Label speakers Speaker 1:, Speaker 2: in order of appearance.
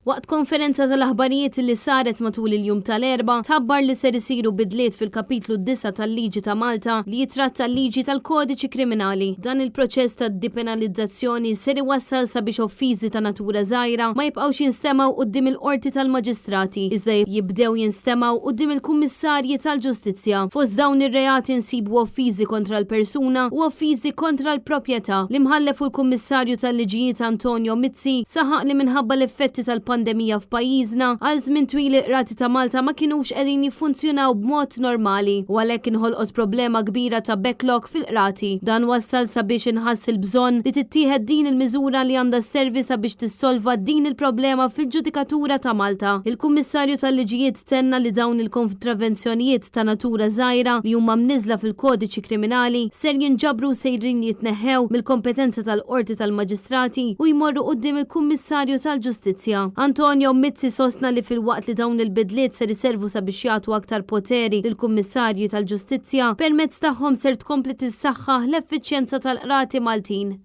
Speaker 1: Waqt konferenza tal-aħbarijiet li saret matul il-jum tal-Erbgħa, tħabbar li ser isiru bidliet fil-Kapitlu 9 tal-Liġi ta' Malta li jitratta l-liġi tal-Kodiċi Kriminali. Dan il-proċess ta' depenalizzazzjoni ser iwassal sabiex offiżi ta' natura żgħira ma jibqgħux jinstemgħu quddiem il-Qorti tal-Maġistrati, iżda jibdew jinstemgħu quddiem il-Kummissarji tal-Ġustizzja. Fost dawn ir-reati nsibu offiżi kontra l-persuna u offiżi kontra l-proprjetà. L-Imħallef u l-Kummissarju tal-Liġijiet Antonio Mizzi saħaq li minħabba l-effetti tal-pandemija f'pajjiżna, għal żmien twil il-Qrati ta' Malta ma kinux qegħdin jiffunzjonaw b'mod normali u għalhekk inħolqot problema kbira ta' backlog fil-Qrati. Dan wassal sabiex inħass il-bżonn li tittieħed din il-miżura li għandha sservi sabiex tissolva din il-problema fil-ġudikatura ta' Malta. Il-Kummissarju tal-Liġijiet tenna li dawn il-kontravenzjonijiet ta' natura żgħira li huma mniżżla fil-Kodiċi Kriminali ser jinġabru u sejrin jitneħħew mill-kompetenza tal-Qorti tal-Maġistrati u jmorru quddiem il-Kummissarju tal-Ġustizzja. Antonio Mizzi sostna li filwaqt li dawn il-bidliet ser iservu sabiex jagħtu aktar poteri lill-Kummissarji tal-Ġustizzja, permezz tagħhom ser tkompli tissaħħaħ l-effiċjenza tal-Qrati Maltin.